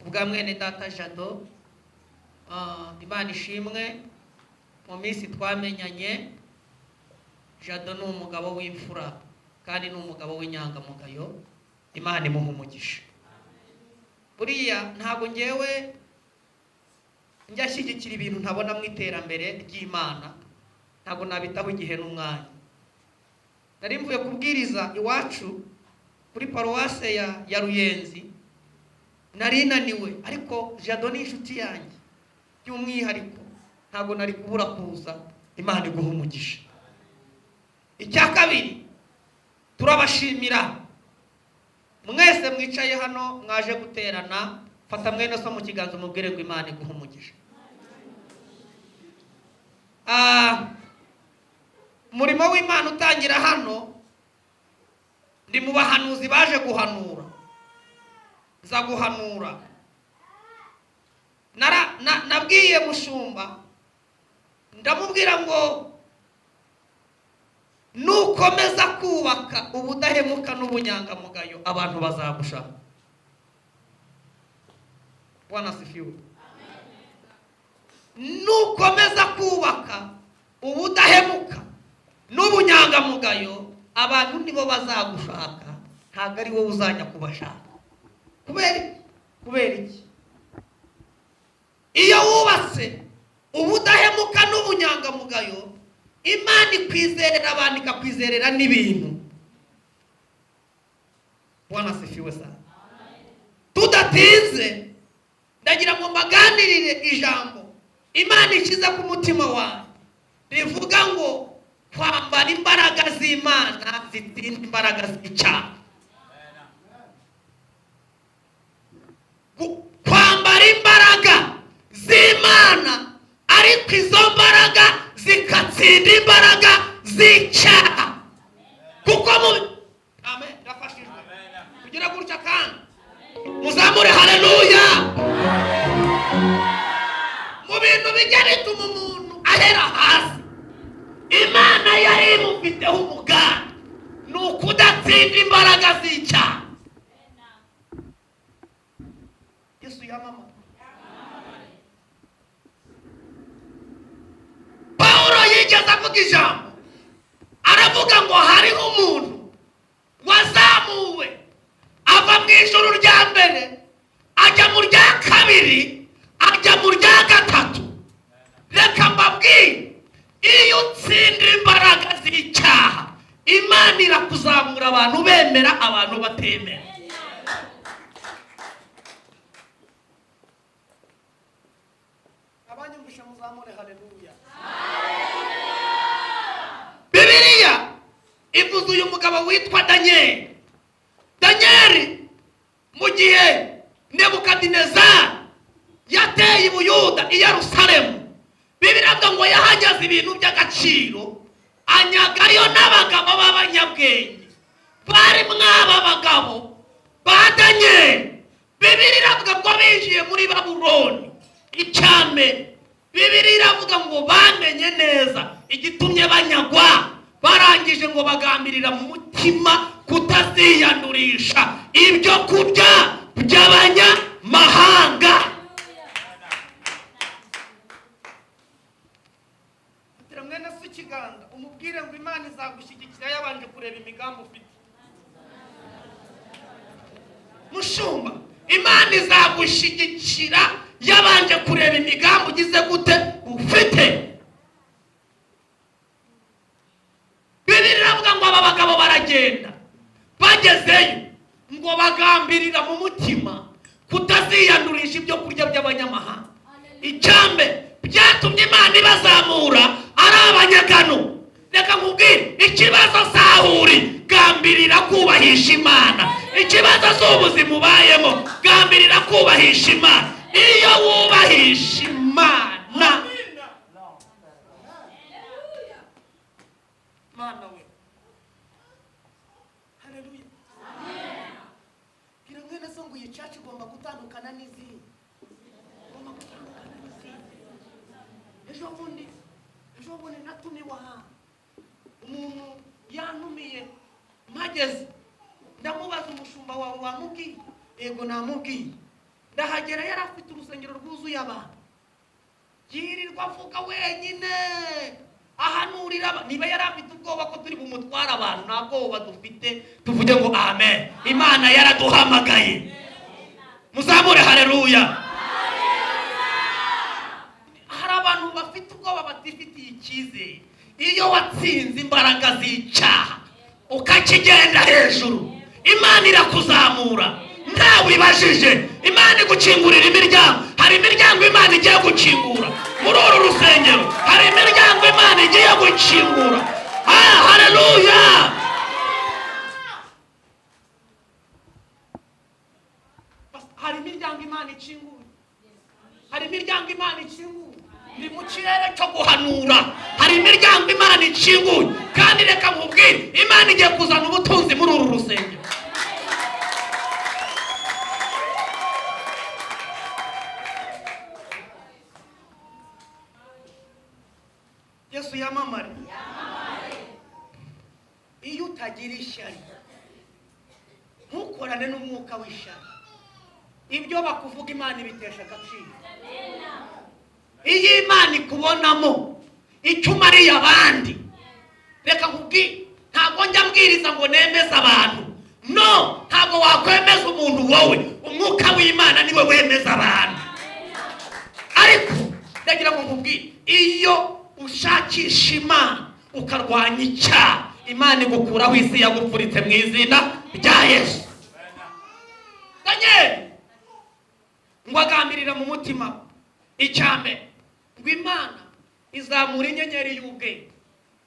Kubwa mwene data Jado, Imana ishimwe. Mu minsi twamenyanye, Jado ni umugabo w'imfura kandi ni umugabo w'inyangamugayo. Imana imuha umugisha. Buriya ntabwo ngewe njya shyigikira ibintu ntabona mu iterambere ry'Imana, ntabwo nabitaho igihe n'umwanya. Nari mvuye kubwiriza iwacu kuri paruwase ya Ruyenzi, nari naniwe, ariko Jado ni inshuti yanjye by'umwihariko, ntabwo nari kubura kuza. Imana iguha umugisha. Icya kabiri, turabashimira mwese mwicaye hano mwaje guterana. Fata mwene so mu kiganza umubwire ngo Imana iguhe umugisha. Umurimo w'Imana utangira hano, ndi mu bahanuzi baje guhanura, nza guhanura. Nabwiye mushumba, ndamubwira ngo nukomeza kubaka ubudahemuka n'ubunyangamugayo, abantu bazagushaka. Bwana asifiwe. Nukomeza kubaka ubudahemuka n'ubunyangamugayo, abantu nibo bazagushaka, ntabwo ari wowe uzajya kubashaka. Kubera iki? Kubera iki? Iyo wubatse ubudahemuka n'ubunyangamugayo, Imana ikwizerera abantu, ikakwizerera n'ibintu. Bwana asifiwe sana. Tudatinze, ndagira ngo mbaganirire ijambo Imana ishyize ku mutima wawe rivuga ngo kwambara imbaraga z'Imana zitsinda imbaraga z'icyaha. Kwambara imbaraga z'Imana, ariko izo mbaraga zikatsinda imbaraga z'icyaha. Kuko mu amen, ndafashijwe kugira gutya kandi muzamure haleluya. Mu bintu bijya bituma umuntu ahera hasi, Imana yari imufiteho umugambi, ni ukudatsinda imbaraga z'icyaha. Yesu yamama. Pawulo yigeze avuga ijambo, aravuga ngo hariho umuntu wazamuwe ava mu ijuru rya mbere ajya mu rya kabiri ajya mu rya gatatu. Reka mbabwire, iyo utsinda imbaraga z'icyaha, Imana irakuzamura, abantu bemera, abantu batemera. Abanyumvisha muzamure haleluya. Bibiliya ivuze uyu mugabo witwa Daniel. Daniel mu gihe Nebukadinezari yateye i Buyuda i Yerusalemu, Bibiliya ivuga ngo yahageze ibintu by'agaciro, anyagayo n'abagabo b'abanyabwenge. Bari mw'aba bagabo ba Daniel. Bibiliya iravuga ngo binjiye muri Babuloni. Icyambere, Bibiliya iravuga ngo bamenye neza igitumye banyagwa, barangije ngo bagambirira mu mutima kutaziyandurisha ibyo kurya by'abanyamahanga. Fatira mwene se ikiganza umubwire ngo Imana izagushyigikira yabanje kureba imigambi ufite. Mushumba, Imana izagushyigikira yabanje kureba imigambi ugize gute ufite. Bibiliya iravuga ngo aba bagabo baragenda, bagezeyo ngo bagambirira mu mutima kutaziyandurisha ibyo kurya by'abanyamahanga. Icyambe byatumye Imana ibazamura ari abanyagano. Reka nkubwire, ikibazo sahuri, gambirira kubahisha Imana. Ikibazo si ubuzima ubayemo, gambirira kubahisha Imana. Iyo wubahisha Imana, Mana we, haleluya. Bwira mwene so ngo iyi church igomba gutandukana n'izindi, igomba gutandukana n'izindi. Ejo bundi natumiwe ahantu, umuntu yantumiye, mpageze ndamubaza, umushumba wawe wamubwiye? Yego namubwiye. Ndahagera yari afite urusengero rwuzuye abantu, yirirwa avuga wenyine, ahanurira. Niba yari afite ubwoba ko turi bumutware abantu, nta bwoba dufite, tuvuge ngo amen. Imana yaraduhamagaye, muzamure haleluya. Hari abantu bafite ubwoba, batifitiye icyizere. Iyo watsinze imbaraga z'icyaha ukakigenda hejuru, Imana irakuzamura ntawe ibajije. Imana igukingurira imiryango. Hari imiryango Imana igiye gukingura muri uru rusengero, hari imiryango Imana igiye gukingura. Ah, haleluya! Hari imiryango Imana ikinguye, hari imiryango Imana ikinguye. Ni mu kirere cyo guhanura. Hari imiryango Imana ikinguye, kandi reka nkubwire, Imana igiye kuzana ubutunzi muri uru rusengero. Yesu yamamare. Iyo utagira ishyari, ntukorane n'umwuka w'ishyari, ibyo bakuvuga Imana ibitesha agaciro. Iyo Imana ikubonamo icyo umariye abandi, reka nkubwire, ntabwo njya mbwiriza ngo nemeze abantu. No, ntabwo wakwemeza umuntu wowe. Umwuka w'Imana niwe wemeza abantu. Ariko ndagira ngo nkubwire, iyo ushakisha Imana ukarwanya icyaha, Imana igukuraho isi yagupfuritse mu izina rya Yesu. Daniel ngo agambirira mu mutima icya mbere, ngo Imana izamura inyenyeri y'ubwenge,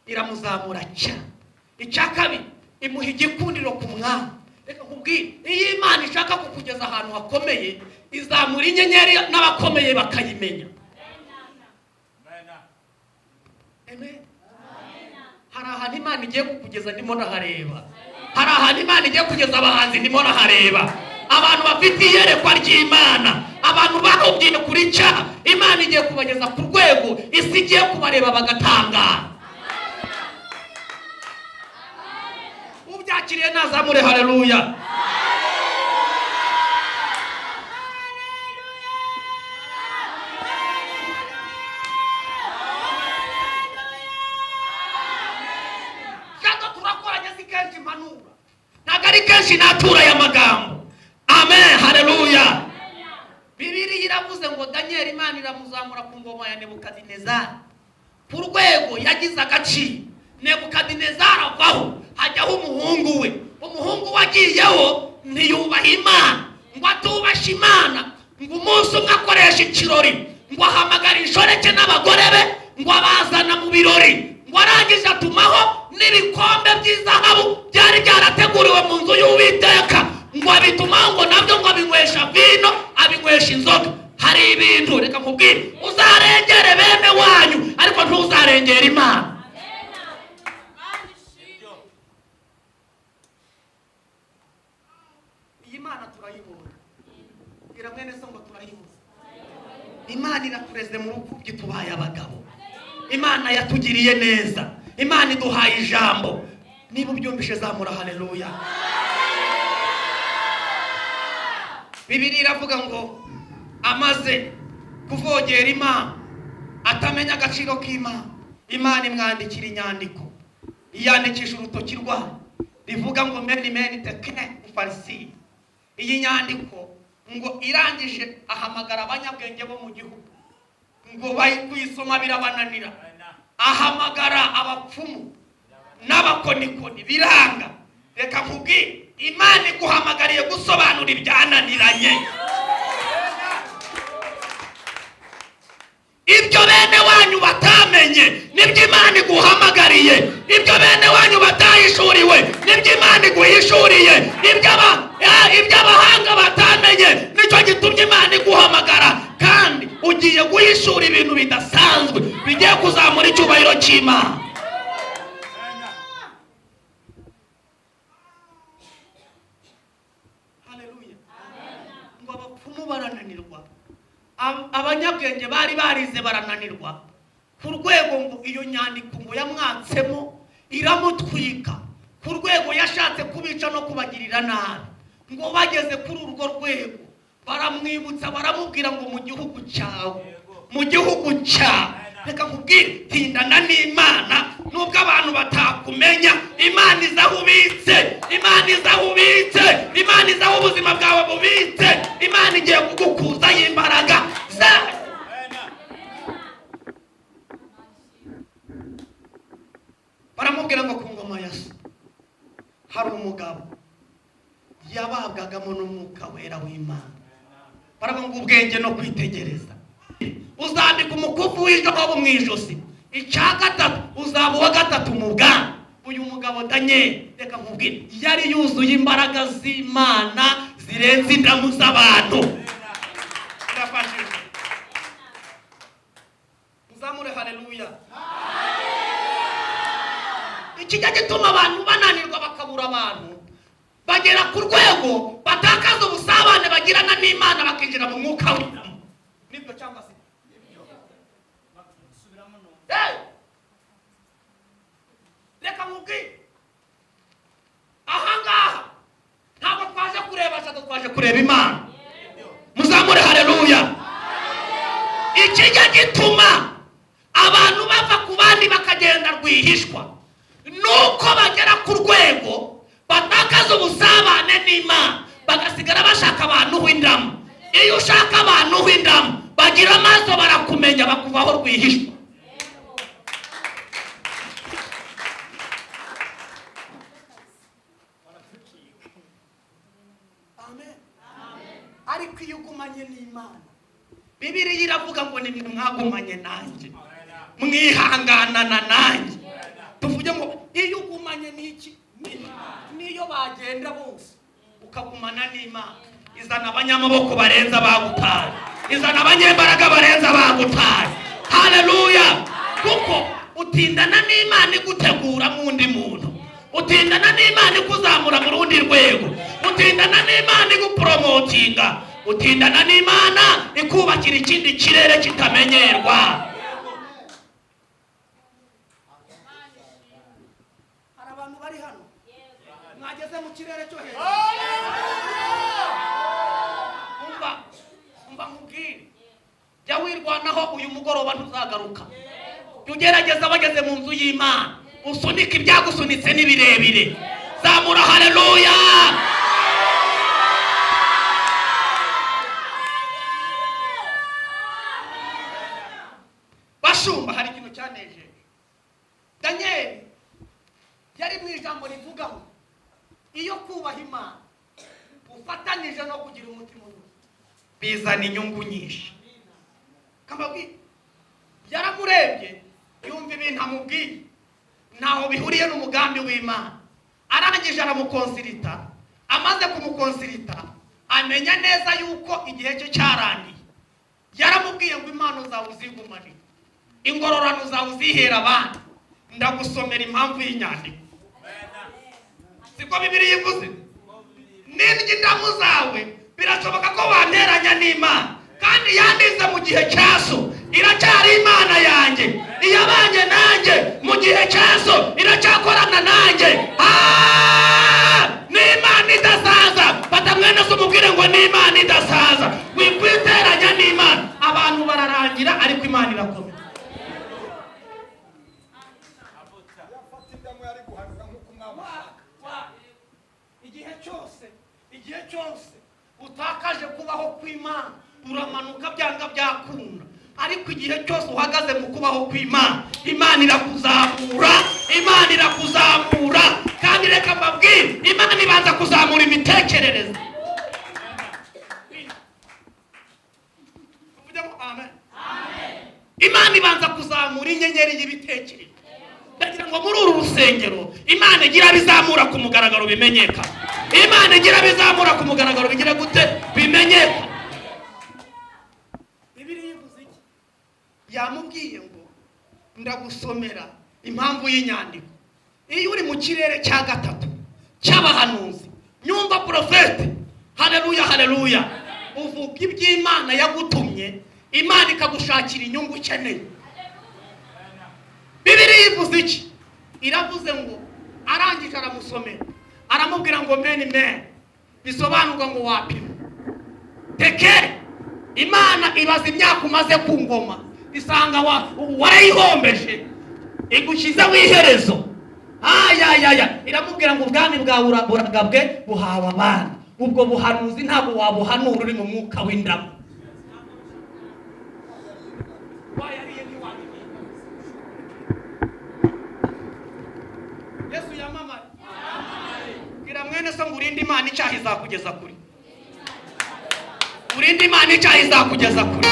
iramuzamura cyane. Icya kabiri, imuha igikundiro ku mwami. Reka nkubwire, iyo Imana ishaka kukugeza ahantu hakomeye, izamura inyenyeri n'abakomeye bakayimenya. Amen. Hari ahantu Imana igiye kukugeza, ndimo nahareba. Hari ahantu Imana igiye kugeza abahanzi, ndimo nahareba. Abantu bafite iyerekwa ry'Imana, abantu bahubwiye kuri cya, Imana igiye kubageza ku rwego isi igiye kubareba bagatangara. Ubyakiriye nazamure haleluya. Gato turakoranye, si kenshi mpanura, ntabwo ari kenshi natura aya magambo. Amen, haleluya. Bibiliya iravuze ngo Daniel Imana iramuzamura ku ngoma ya Nebukadinezari, ku rwego yagize agaciro. Nebukadinezari avaho, hajyaho umuhungu we. Umuhungu we agiyeho ntiyubaha Imana, ngo atubashe Imana, ngo umunsi umwe akoresha ikirori, ngo ahamagara inshoreke n'abagore be, ngo abazana mu birori, ngo arangije atumaho n'ibikombe by'izahabu byari byarateguriwe mu nzu y'Uwiteka, ngo abitumaho, ngo nabyo ngo abinywesha vino, abinywesha inzoga. Hari ibintu, reka nkubwire, uzarengere bene wanyu, ariko ntuzarengere Imana. Iyi Mana turayibona. Bwira mwene so ngo turayibona. Imana iratureze mu rupfubyi, tubaye abagabo. Imana yatugiriye neza, Imana iduhaye ijambo. Niba ubyumvishe zamura haleluya. Bibiliya iravuga ngo amaze kuvogera Imana, atamenya agaciro k'Imana, Imana imwandikira inyandiko, iyandikisha urutoki rwayo, rivuga ngo mene mene tekene ufarisi. Iyi nyandiko ngo irangije ahamagara abanyabwenge bo mu gihugu, ngo kuyisoma birabananira. Ahamagara abapfumu n'abakonikoni, biranga. Reka nkubwire, Imana iguhamagariye gusobanura ibyananiranye. Ibyo bene wanyu batamenye nibyo Imana iguhamagariye, ibyo bene wanyu batahishuriwe nibyo Imana iguhishuriye, ibyo abahanga batamenye nicyo gitumye Imana iguhamagara. Kandi ugiye guhishura ibintu bidasanzwe bigiye kuzamura icyubahiro cy'Imana. Haleluya. Ngo abapfumu barananirwa, abanyabwenge bari barize barananirwa, ku rwego ngo iyo nyandiko ngo yamwatsemo iramutwika, ku rwego yashatse kubica no kubagirira nabi. Ngo bageze kuri urwo rwego Baramwibutsa, baramubwira ngo mu gihugu cyawe, mu gihugu cyawe. Reka nkubwire, tindana n'Imana nubwo abantu batakumenya. Imana izi aho ubitse, Imana izi aho ubitse, Imana izi aho ubuzima bwawe bubitse. Imana igiye kugukuzaho imbaraga zayo. Baramubwira ngo ku ngoma ya so hari umugabo yababwagamo n'Umwuka Wera w'Imana. Baravuga ngo ubwenge no kwitegereza. Uzambika umukufi w'izahabu mu ijosi. Icya gatatu, uzaba uwa gatatu mu bwami. Uyu mugabo Daniel, reka nkubwire, yari yuzuye imbaraga z'Imana zirenze indamu z'abantu. Ndafashije, muzamure haleluya. Ikijya gituma abantu bananirwa, bakabura abantu, bagera ku rwego batakaza ubusabane bagirana n'Imana, bakinjira mu mwuka w'indamu. Nibyo cyangwa se? Hey! Reka nkubwire, ahangaha ntabwo twaje kureba Jado, twaje kureba Imana. Muzamure haleluya. Ikijya gituma abantu bava ku bandi bakagenda rwihishwa nuko bagera ku rwego batakaza ubusabane n'Imana, bagasigara bashaka abantu b'indamu. Iyo ushaka abantu b'indamu bagira amaso, barakumenya, bakuvaho rwihishwa. Amen. Ariko iyo ugumanye n'Imana, Bibiliya iravuga ngo ni mwagumanye nanjye, mwihanganana nanjye. Tuvuge ngo iyo ugumanye n'iki? Niyo bagenda bose, ukagumana n'Imana, izana abanyamaboko barenze abagutaye, izana abanyembaraga barenze abagutaye. Haleluya! Kuko utindana n'Imana igutegura mu undi muntu, utindana n'Imana ikuzamura mu rundi rwego, utindana n'Imana igupromotinga, utindana n'Imana ikubakira ikindi kirere kitamenyerwa. Hari abantu bari hano mwageze mu kirere cyo hejuru. Umva, umva nkubwire, jya wirwanaho, uyu mugoroba ntuzagaruka. Jya ugerageza bageze mu nzu y'Imana, usunike ibyagusunitse ni birebire. Zamura haleluya. Bashumba, hari ikintu cyanejeje. Daniel yari mu ijambo rivuga ngo iyo kubaha Imana ufatanije no kugira umutima unyuzwe bizana inyungu nyinshi. Kamabwire, yaramurebye yumva ibintu amubwiye ntaho bihuriye n'umugambi w'Imana. Arangije aramuconsulta. Amaze kumuconsulta, amenya neza yuko igihe cye cyarangiye. Yaramubwiye ngo impano zawe uzigumanire, ingororano zawe uzihera abandi. Ndagusomera impamvu y'inyandiko. Siko Bibiliya ivuze? N'indya indamu zawe, birashoboka ko wanteranya n'Imana, kandi yandize mu gihe cya so iracyari Imana yanjye. Iyabanye nanjye mu gihe cya so iracyakorana nanjye. Ah! Ni Imana idasaza. Fata mwene se umubwire ngo ni Imana idasaza. Wikwiteranya n'Imana. Abantu bararangira, ariko Imana irakomeye. Yafata indamu yari guhanuka nk'uko umwami ashaka. Igihe cyose, igihe cyose utakaje kubaho kw'Imana, uramanuka byanga byakunda. Ariko igihe cyose uhagaze mu kubaho kw'Imana, Imana irakuzamura, Imana irakuzamura. Kandi reka mbabwire, Imana ibanza kuzamura imitekerereze. Tuvuge ngo amen. Imana ibanza kuzamura inyenyeri y'ibitekerezo. Ndagira ngo muri uru rusengero Imana igira bizamura ku mugaragaro, bimenyekana. Imana igira bizamura ku mugaragaro, bigira gute? Bimenyekana. Bibiliya ivuze iki? Yamubwiye ngo ndagusomera impamvu y'inyandiko. Iyo uri mu kirere cya gatatu cy'abahanuzi, nyumva porofete, haleluya, haleluya, uvuga iby'Imana yagutumye, Imana ikagushakira inyungu ukeneye. Bibiliya ivuze iki? Iravuze ngo arangije aramusomera, aramubwira ngo mene mene, bisobanurwa ngo wapima. Teke Imana ibaza imyaka umaze ku ngoma, isanga warayihombeje, igushyizeho iherezo. Ayayaya, iramubwira ngo ubwami bwawe buragabwe, buhawe abana. Ubwo buhanuzi ntabwo wabuhanura uri mu mwuka w'indamu. Wayariye ntiwabimenya. Yesu yamamare. Bwira mwene so ngo urinde Imana, icyaha izakugeza kure. Urinde Imana, icyaha izakugeza kure.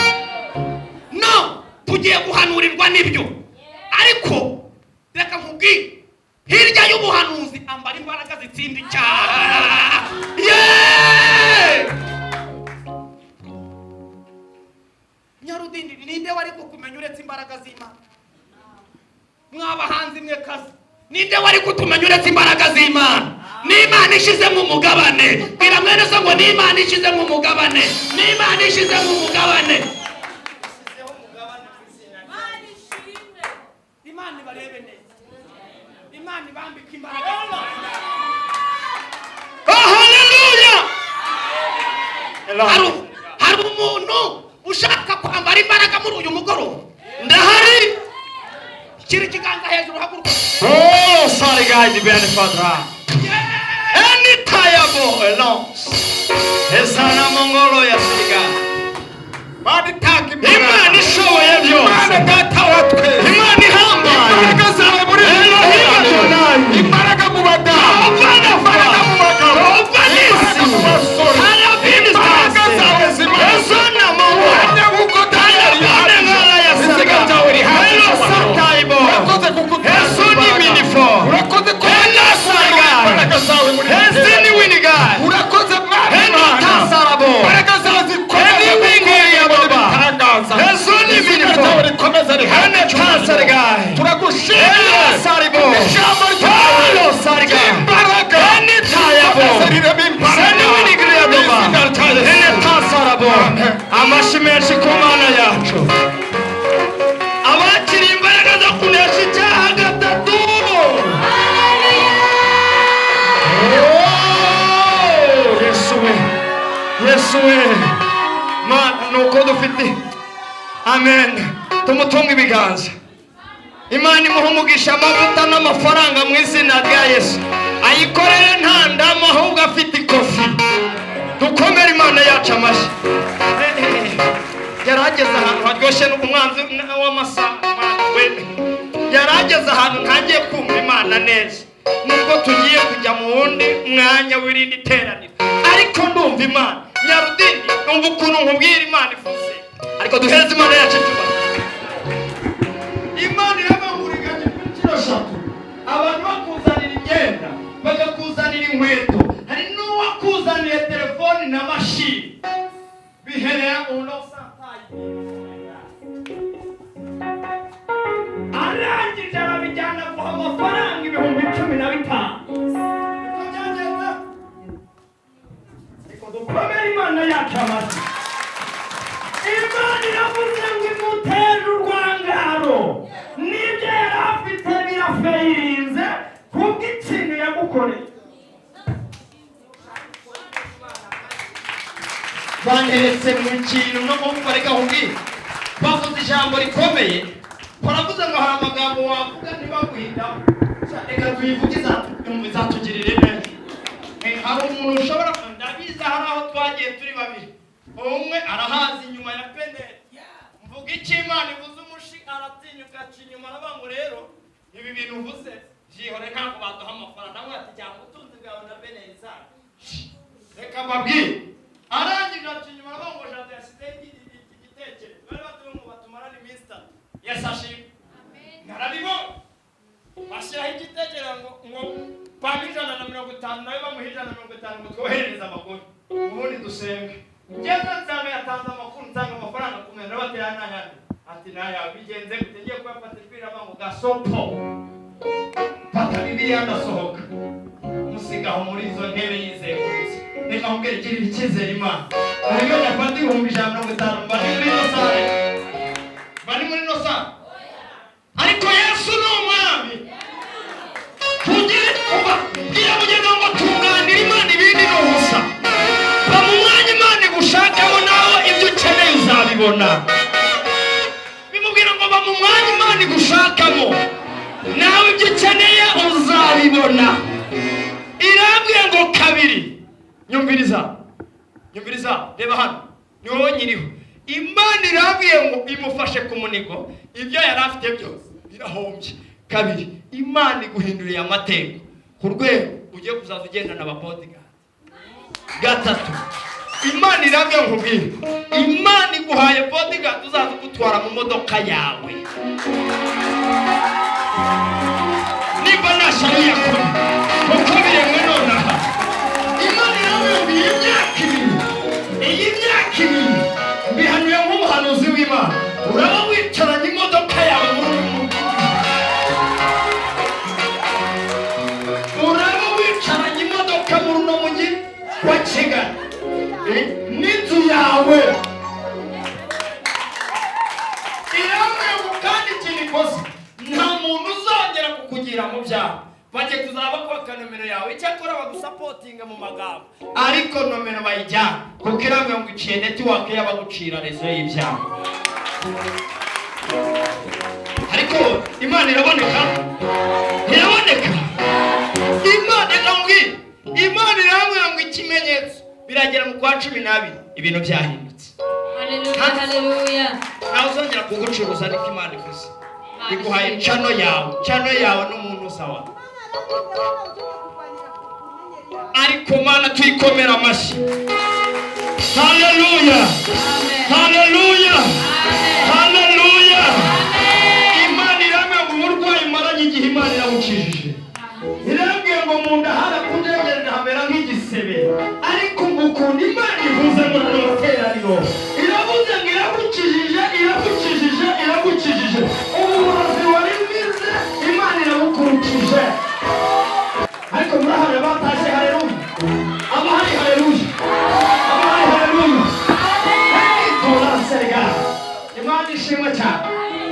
No tugiye guhanurirwa n'ibyo, ariko reka nkubwire, hirya y'ubuhanuzi ambara imbaraga zitsinda icyaha. Yeee! Nyarudindi, ninde wari kukumenya uretse imbaraga z'Imana? Mwabahanzi mwe kazi, ninde wari kutumenya uretse imbaraga z'Imana? N'Imana ishizemo umugabane. Bwira mwene so ngo n'Imana ishizemo umugabane, n'Imana ishizemo umugabane. Imana ibarebe neza, Imana ibambike imbaraga. Oh, hallelujah! Hari umuntu ushaka kwambara imbaraga muri uyu mugoroba? Ndahari. Shyira ikiganza hejuru, haguruka. Oh, sorry guys, bene fadra. Anytime elons. Esana mongolo ya siga. Imana itanga imbaraga. Imana ishoboye byose. Imana Data wa twese. Imana ihambaye. Imbaraga zawe muri Elohim Adonai. Imbaraga mu badamu. Jehova Imbaraga mu bagabo. Jehova Imbaraga mu Nisi. basore. Harabini Imbaraga zawe zimaze. Esana mongolo. Uhamya nk'uko Daniel Harabini ya Izina ryawe rihabwe Elo icyubahiro. Sataibo. Urakoze kuko utanga Esoni imbaraga. minifo. Urakoze ko Elo Sargai. imbaraga zawe muri Esini winigai. Urakoze Mwami Eno Imana. tasarabo. Imbaraga zawe zikomeza Eni wingeri ya baba. ibitangaza. Esoni Izina minifo. ryawe rikomeza rihabwe Ene icyubahiro. tasargai. Turagushimira. Elo saribo. Ijambo ryawe Elo sargai. ry'imbaraga. Eni tayabo. Rikomeza rirema imbaraga. Seni winigiri ya Mu baba. izina rya Yesu. Ene tasarabo. Amen. Amashi menshi ku Mana yacu. Abakiriye imbaraga zo kunesha icyaha gatatu. Oh, Yesu we, Yesu we, Mana nuko dufite. Amen. Tumutunge ibiganza. Imana imuha umugisha, amavuta n'amafaranga mu izina rya Yesu. Ayikorere nta ndamu, ahubwo afite ikofi. Dukomere Imana yacu amashyi. Yari ageze ahantu haryoshye, umwanzi w'amasaha we yari ageze ahantu ntangiye kumva Imana neza, nubwo tugiye kujya mu wundi mwanya w'irindi teraniro, ariko ndumva Imana. Nyarudindi, numva ukuntu nkubwira Imana ivuze, ariko duhereze Imana yacu icyubahiro. Imana irabahuriganya inshuro eshatu. Abantu bakuzanira imyenda, bakakuzanira inkweto, hari n'uwakuzaniye telefoni na mashini, biherera unosantayi. Arangije arabijyana, guha amafaranga 15,000. Niko byagenze. Ariko dukomere Imana yacu amashyi. Imana iravuze ngo imutere urwangaro, n'ibyo yari afite birafeyirinze kubw'ikintu yagukoreye. Banteretse mu kintu no kumva. Reka nkubwire, bavuze ijambo rikomeye, baravuze ngo hari amagambo wavuga ntibaguhitamo. Reka tuyivuge, izatugirire neza. Hari umuntu ushobora, ndabizi, hari aho twagiye turi babiri, umwe arahaza inyuma ya peneri, mvuga icyo Imana ivuze, umushi aratinyuka aca inyuma, aravuga ngo rero ibi bintu uvuze byihore, ntabwo baduha amafaranga. Nawe ati jyana ubutunzi bwawe na beneri zawe. Reka mbabwire, arangije aca inyuma, aravuga ngo Jado yashyizeho iki gitekerezo bari batuye ngo batumarane iminsi 3. Yesu ashimwe, narabibonye. Bashyiraho igitekerezo ngo panga 150, nawe bamuha 150 ngo twoherereze abagore, ubundi dusenge. Ngeze nsanga yatanze amakuru, nsanga amafaranga ku meza, batera n'ayandi, ati nayawe bigenze gute? Ngiye kuyafata, ijwi riravuga ngo gasopo, fata Bibiliya. Ndasohoka, musigaho muri izo ntebe yizengurutse. Reka nkubwire, girira icyizere Imana. Uburyo nafata 150,000, mba ndi muri ino sare, mba ndi muri ino sare, ariko Yesu ni umwami. Tugire kuba bwira mugenzi ngo tunganira Imana, ibindi ni ubusa. Ba mu mwanya Imana igushakamo. Uzabibona. Bimubwira ngo ba mu mwanya Imana igushakamo, nawe ibyo ukeneye uzabibona. Irambwira ngo kabiri, nyumviriza, nyumviriza, reba hano, ni wowe nyiriho. Imana irambwiye ngo imufashe ku munigo, ibyo yari afite byose birahombye. Kabiri, Imana iguhinduriye amateka ku rwego ugiye kuzaza ugendana aba bodyguard. Gatatu, Imana irambwiye ngo nkubwire, Imana iguhaye bodyguard uzaza ugutwara mu modoka yawe. Nimba nta yakora kuko biremwe nonaha. Imana irambwiye ngo iyi myaka 2, iyi myaka 2 mbihanuye nk'umuhanuzi w'Imana, uraba wicaranye imodoka yawe muri uyu mujyi, uraba wicaranye imodoka muri uno mujyi wa Kigali n'inzu yawe. Irambwiye ngo kandi ikintu ikoze, nta muntu uzongera kukugira mu byaha. Bagiye kuzaba kwaka nomero yawe, icyakora bagusapotinga mu magambo, ariko nomero bayijyana, kuko irambwiye ngo iciye network y'abagucira rezo y'ibyaha. Ariko Imana iraboneka, iraboneka. Imana irambwiye, Imana irambwira ngo ikimenyetso biragera mu kwa 12 ibintu byahindutse. Haleluya, haleluya. Ntawe uzongera kugucuruza, ariko Imana ivuze iguhaye cano yawe, cano yawe n'umuntu usawa. Ariko Mana tuyikomera amashyi. Haleluya, haleluya, haleluya. Imana irambwira ngo uburwayi umaranye igihe Imana irabukijije. Irambwira ngo mu nda harakujengerera hamera nk'igisebe, ariko ngo ukuntu Imana ivuze ngo ni materaniro, iravuze ngo iragukijije, iragukijije, iragukijije. Uburozi wari wize Imana irabukurukije. Ariko murahari batashye, haleluya. Abahari haleluya, abahari haleluya. Hey, tora Imana ishimwe cyane.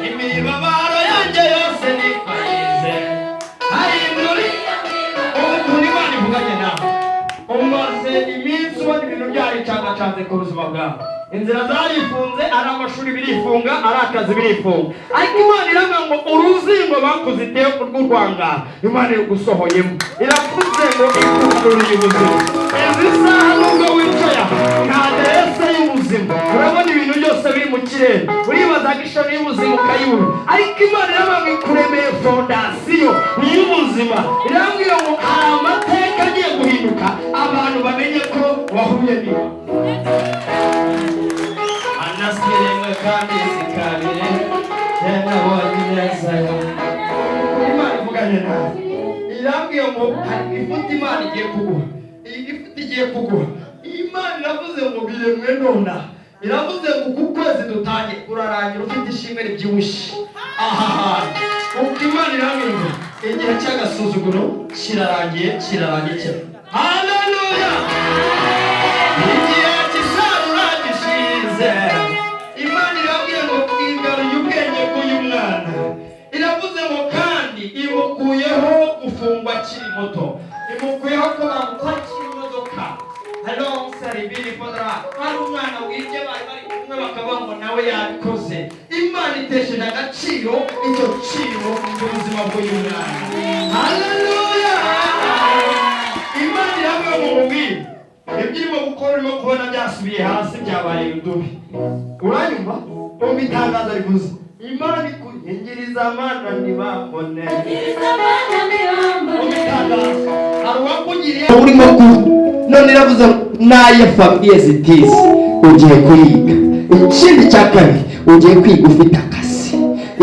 Imibabaro yanjye yose nikwagize hahindura ukuntu Imana ivuganye nawe. Umaze iminsi ubona ibintu byaricangacanze ku buzima bwawe, inzira zarifunze, ari amashuri birifunga, ari akazi birifunga, ariko Imana iravuga ngo uruzingo bakuzitiye rw'urwangara Imana iragusohoyemo, iravuze ngo ikugaruriye ubuzima. Izi saha nubwo wicaye nta aderese y'ubuzima, urabona ibintu byose biri mu kirere, uribaza ishami y'ubuzima ukayibura, ariko Imana iravuga ngo ikuremeye fondasiyo y'ubuzima. Irambwira ngo hari amateka agiye guhinduka, abantu bamenye ko wahuye niba anasiremwe kandi zikabire nabonye neza. Imana ivuganye nawe, irambwiye ngo hari ifuti Imana igiye kuguha, iyi ifuti igiye kuguha. Imana iravuze ngo biremwe nonaha, iravuze ngo uku kwezi dutangiye urarangira ufite ishimwe ribyibushye aha hantu. Ubwo Imana irambwiye ngo igihe cy'agasuzuguro kirarangiye, kirarangiye. Haleluya. Igihe cy'isarura gishize, Imana irambwiye ngo twigaruye ubwenge bw'uyu mwana. Iravuze ngo kandi imukuyeho gufungwa akiri muto, imukuyeho ko bamupakira imodoka. Halo saribiri fodra, hari umwana wibye bari bari kumwe bakavuga ngo nawe yabikoze. Imana itesheje agaciro icyo ciro mu buzima bw'uyu mwana. Haleluya. Imana irambwiye ngo mubwire ibyo urimo gukora, urimo kubona byasubiye hasi, byabaye udubi. Uranyumva? Umva itangazo rivuze, Imana ikunyingiriza amana ntibambone. Umva itangazo, hari uwakugiriye urimo kuba none iravuze naye famiye zitize ugiye kuyiga. Ikindi cya kabiri, ugiye kwiga ufite akazi.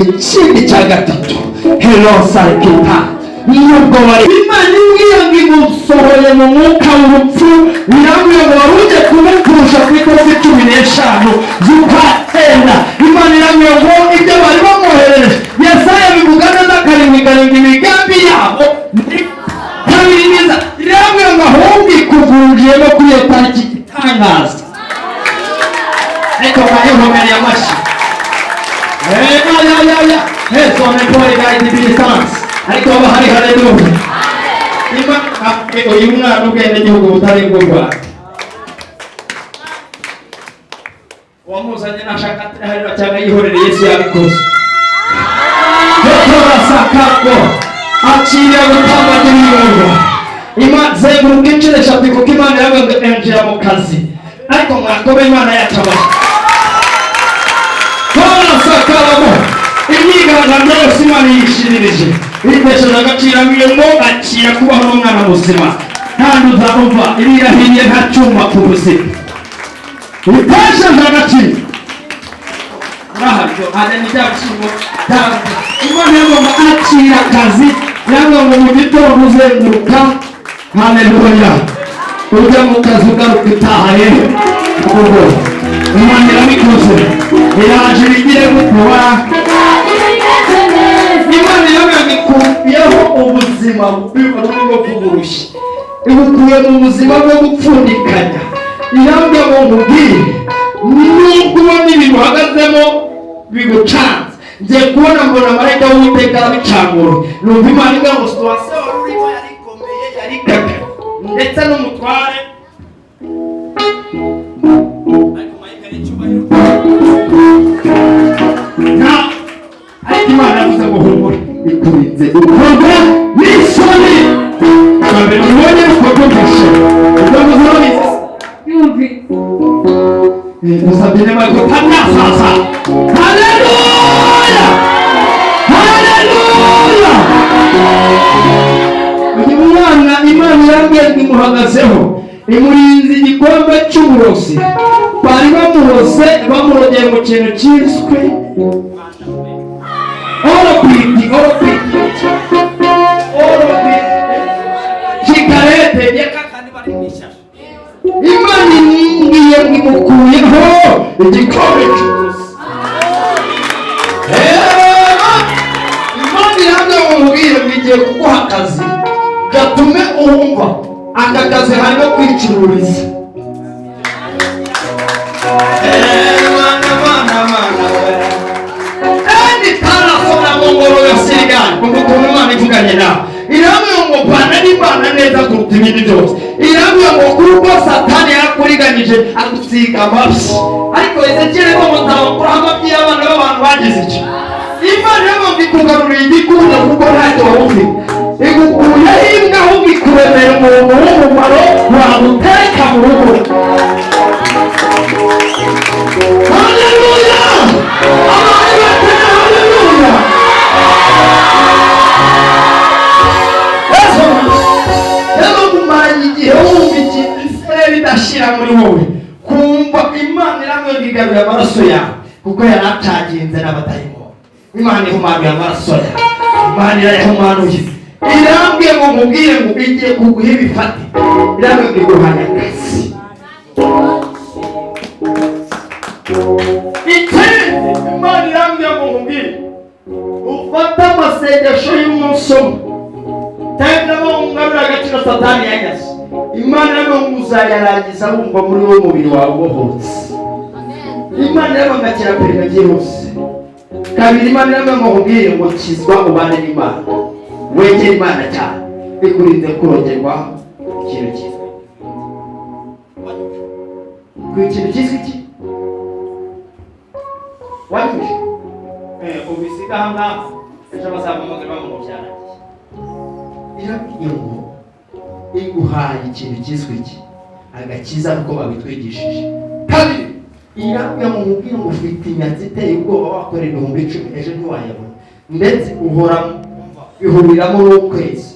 Ikindi cya gatatu, hello sarikita, nubwo bari Imana imbwiye ngo igusohoye mu mwuka w'urupfu, birambwiye ngo wari ugiye kumukurusha ku itariki 15 z'ukwa 9. Imana irambwiye ngo ibyo bari bamwoherereje, Yesaya bivuga neza 7 7 imigambi yabo kabiri neza, irambwiye ngo ahubwo ikuvunjiyemo kuri iyo tariki itangaza. Ariko bayihomereye amashyi. Ya ariko haba hari haleluya. Imana uyu mwana ubwenegihugu butari bw'u Rwanda. Uwamuzanye nashaka hariya cyangwa yihorere, Yesu yabikoze. Petorasakako akira gutambagira ibirungo. Zenguruka inshuro eshatu, kuko Imana yavuga ngo injira mu kazi. Ariko mwakobe Imana yatabaye. Torasakaramo imyigaragambyo yose Imana yishiririje, itesheje agaciro ngo akira kubaho n'umwana muzima, kandi uzamva irirahiye nta cyuma ku buzima itesheje agaciro. Urahabwo hajya n'ibya bishyimbo. Imana yagomba akira akazi, yagomba mu gitondo uzenguruka, haleluya, ujya mu kazi, ugaruka utaha yewe. Ubwo Imana irabikoze, iraje ibigire gukora. Imana ikuyeho ubuzima burimo kuburushya, ibukuye mu buzima bwo gupfundikanya. Irambwira ngo nkubwire, nubwo ubona ibintu uhagazemo bigucanze, ngiye kubona mbona marayika w'Uwiteka arabicangura. Numva Imana ivuga ngo situation wari urimo yari ikomeye, yari kaka ndetse n'umutware, ariko marayika n'icyubahiro nta. Ariko Imana yavuze ngo humura, ikurinze gukorwa n'isoni. Bwa mbere ubonye ukorwa n'isoni, ubwo muzaba Yumvise. Musabye nema kutanasasa. Haleluya, haleluya! Uyu mwana Imana yambwiye ngo imuhagazeho, imurinze igikombe cy'uburozi. Bari bamurose, bamurogeye mu kintu cyiswe oropiti, oropiti, oropiti, kikarete. Kandi bari mu ishyasha. Imana imbwiye ngo imukuyeho igikombe cy'uburozi. Imana irambwira ngo mubwire ngo igiye kuguha akazi gatume uwumva aka kazi harimo kwicururiza. Mana, Mana, Mana we! Kandi tarasora mu ngoro ya Sirigani. Umva ukuntu Imana ivuganye nawe. Irambwira ngo bana n'Imana neza kuruta ibindi byose. Irambwira ngo kuko Satani yarakuriganyije, agusiga amabyi, ariko Ezekiyeli ngo mutabakuraho amabyi y'abana b'abantu bagize icyo. Imana irambwira ngo ikugaruriye igikunda, kuko ntacyo wari ufite. Igukuyeho imbwa, ahubwo ikuremera umuntu w'umumaro wagutereka mu rugo. Haleluya! Abantu batera haleluya! Yesu rero, kumaranye igihe wumva ikintu isereri idashira muri wowe, kumva Imana iramwe igarurira amaraso yawe, kuko yari atagenze n'abadayimoni. Imana ihumanuye amaraso yawe, Imana irayahumanuye. Irambwiye ngo nkubwire ngo igiye kuguha ibifate. Irambwiye ngo iguhaye akazi. Ikindi Imana irambwiye ngo nkubwire, ufate amasengesho y'umunsi umwe tendamo ungarura agaciro Satani yanyaze. Imana irambwiye ngo uzayarangiza wumva muri wowe umubiri wawe ubohotse. Imana irambwiye ngo akira perime byihuse. Kabiri, Imana irambwiye ngo nkubwire ngo kizwa, ubane n'Imana, wegere Imana cyane, ikurinze kurogerwa ikintu cyiswe ku ikintu cyiswe iki wanyuje ubisiga aha ngaha, ejo bazampamagara bavuga ngo byarangiye. Irabwiye ngo iguhaye ikintu cyiswe iki, agakiza, kuko babitwigishije. Kabiri, irabwiye ngo mubwire ngo ufite inyatsi iteye ubwoba, wakorera 10,000 ejo ntiwayabona, ndetse uhora bihuriramo n'ukwezi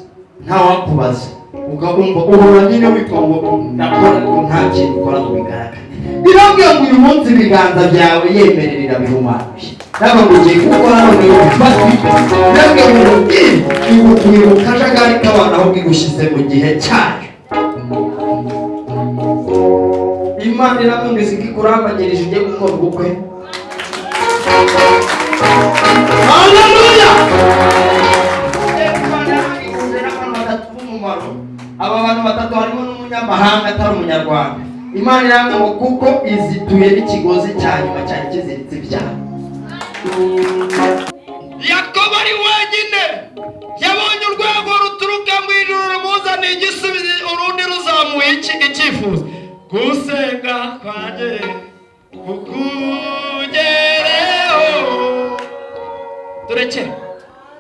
ntawakubaza, ukumva uhora nyine witwa ngo ndakora, ariko nta kintu ukora ngo bigaragare. Irabwira ngo uyu munsi ibiganza byawe yemerera irabihumanuye, ntabwo ngo ugiye gukora noneho bifatike. Irabwira ngo mubwire igukuye mu kajagari k'abantu, ahubwo igushyize mu gihe cyayo. Imana irabwira ngo izi ikurambagirije, ujye gukora ubukwe. Haleluya! Imana irabwira abantu batatu b'umumaro. Aba bantu batatu harimo n'umunyamahanga atari umunyarwanda. Imana irambwira ngo kuko izituye n'ikigozi cya nyuma cyari kiziritse ibyaha. Yakobo ari wenyine yabonye urwego ruturuka mu ijuru rumuzaniye igisubizo, urundi ruzamuye iki icyifuzo. Gusenga kwanjye kuku Turekere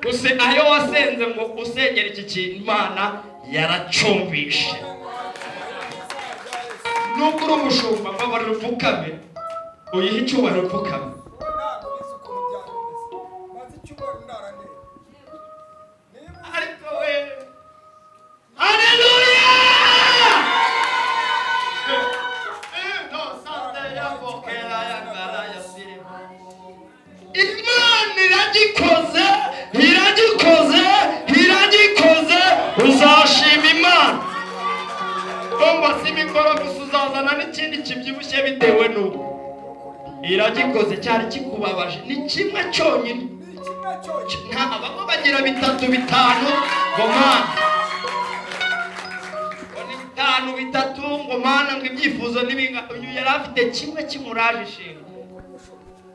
gusa ayo wasenze ngo usengera iki kintu, Imana yaracumbishe. Nubwo uri umushumba, mbabarira upfukame, uyihe icyubahiro, upfukame. Wowe ntabwo ubizi ukuntu byari bimeze. Maze icyumweru ndaranera. Niba Ariko we, haleluya! Imana iragikoze, iragikoze, iragikoze. Uzashima Imana. Umva, si imikoro gusa, uzazana n'ikindi kibyibushye bitewe n'uko iragikoze. Cyari kikubabaje ni kimwe cyonyine. Ni kimwe cyonyine. Nta bamwe bagira bitatu, bitanu, ngo Mana, ngo ni bitanu, bitatu, ngo Mana, ngo ibyifuzo n'ibinga. Uyu yari afite kimwe kimuraje ishinga.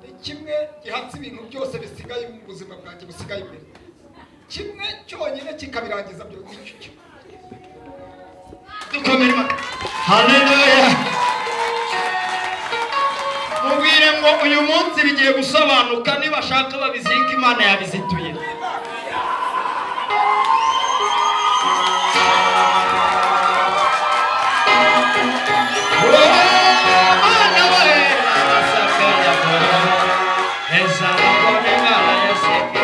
Ni kimwe gihatse ibintu byose bisigaye mu buzima bwanjye busigaye imbere, kimwe cyonyine kikabirangiza byose. Icyo kimwe. Dukomere Imana, haleluya! Mubwire ngo uyu munsi bigiye gusobanuka. Nibashaka babizirike, Imana yabizituye. Mana we, abasakaya heza bakone yaseke.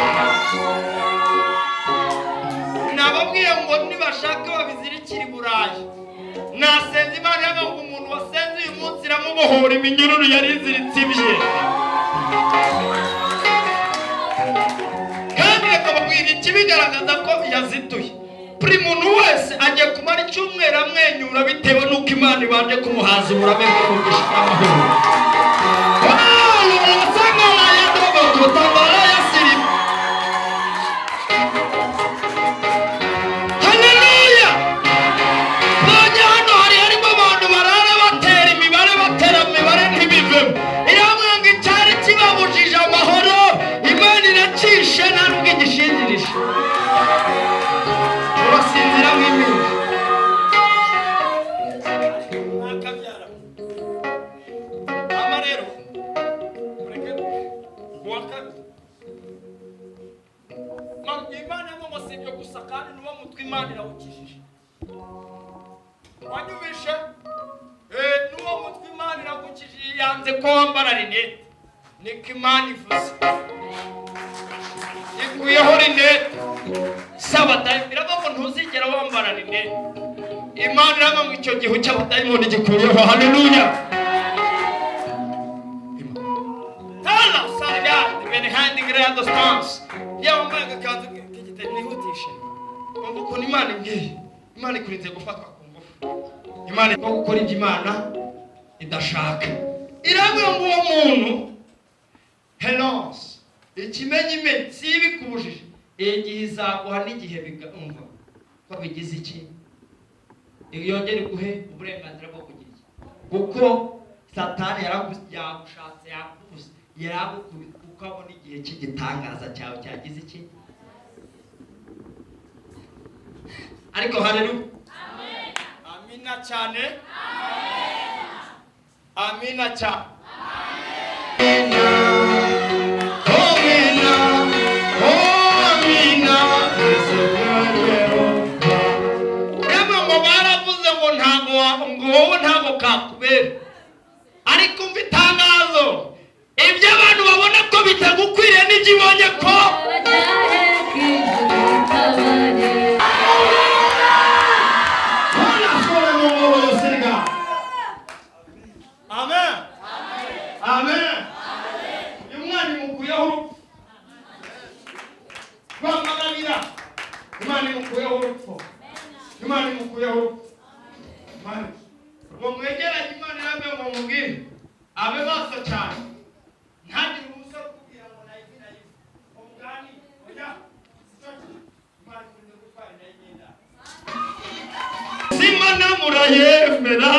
Nababwiye ngo nibashaka babizirikira i Burayi. Nasenze Imana yavuga ngo umuntu wasenze uyu munsi iramubohora iminyururu yari iziritse ibye. Kandi reka babwira ikibigaragaza ko yazituye: buri muntu wese agiye kumara icyumweru amwenyura bitewe n'uko Imana ibanje kumuhaza uburame bw'umugisha n'amahoro. Wasanga ya sirimu. Haleluya! None hano hari harimo abantu barara batera imibare, batera imibare ntibivemo. Iramubwira ngo icyari kibabujije amahoro, Imana iracishe, nta nubwo igishingirije. Urasinzira nk'impinja. Mwakabyara. Ama rero mureke uwa kabiri. Imana ngo si ibyo gusa, kandi n'uwo mutwe Imana irawukijije. Wanyumvishe? N'uwo mutwe Imana iragukijije, yanze ko wambara rinete. Niko Imana ivuze, ikuyeho rinete. Sabadayi iravuga ngo ntuzigera wambara rinete. Imana iravuga ngo icyo gihu cy'abadayimoni gikuyeho. Haleluya! Tala usanga behind grado stance iyo wambaye agakanzu k'igitenge. Nihutishe. Umva ukuntu Imana imbwiye: Imana ikurinze gufatwa ku ngufu, Imana no gukora ibyo Imana idashaka. Iravuga ngo uwo muntu helons ikimenyimenyi si ibikubujije, igihe izaguha n'igihe umva ko bigize iki, yongere iguhe uburenganzira bwo kugira iki, kuko Satani yagushatse, yakubuze, yaragukubita, kuko abona igihe cy'igitangaza cyawe cyagize iki. Ariko haleluya, amina cyane, amina cyane. Amina, amina. Yemwe, ngo baravuze ngo ntabwo ngo wowe ntabwo kakubera, ariko umva itangazo: ibyo abantu babona ko bitagukwiriye n'ibyo ibonye ko Bajyahe. Bwana sore mu ngoro yosirga. Amen. Amen. Uyu mwana imukuyeho urupfu. Rwamaganira. Imana imukuyeho urupfu. Imana imukuyeho urupfu. Imana. Ngo mwegeranye Imana yambaye, ngo mubwire abe maso cyane. Ntagire umusore ukubwira ngo nayivi nayivi. Umugani oya. Imana ikunze gutwara inda y'imyenda. Simana murayemera.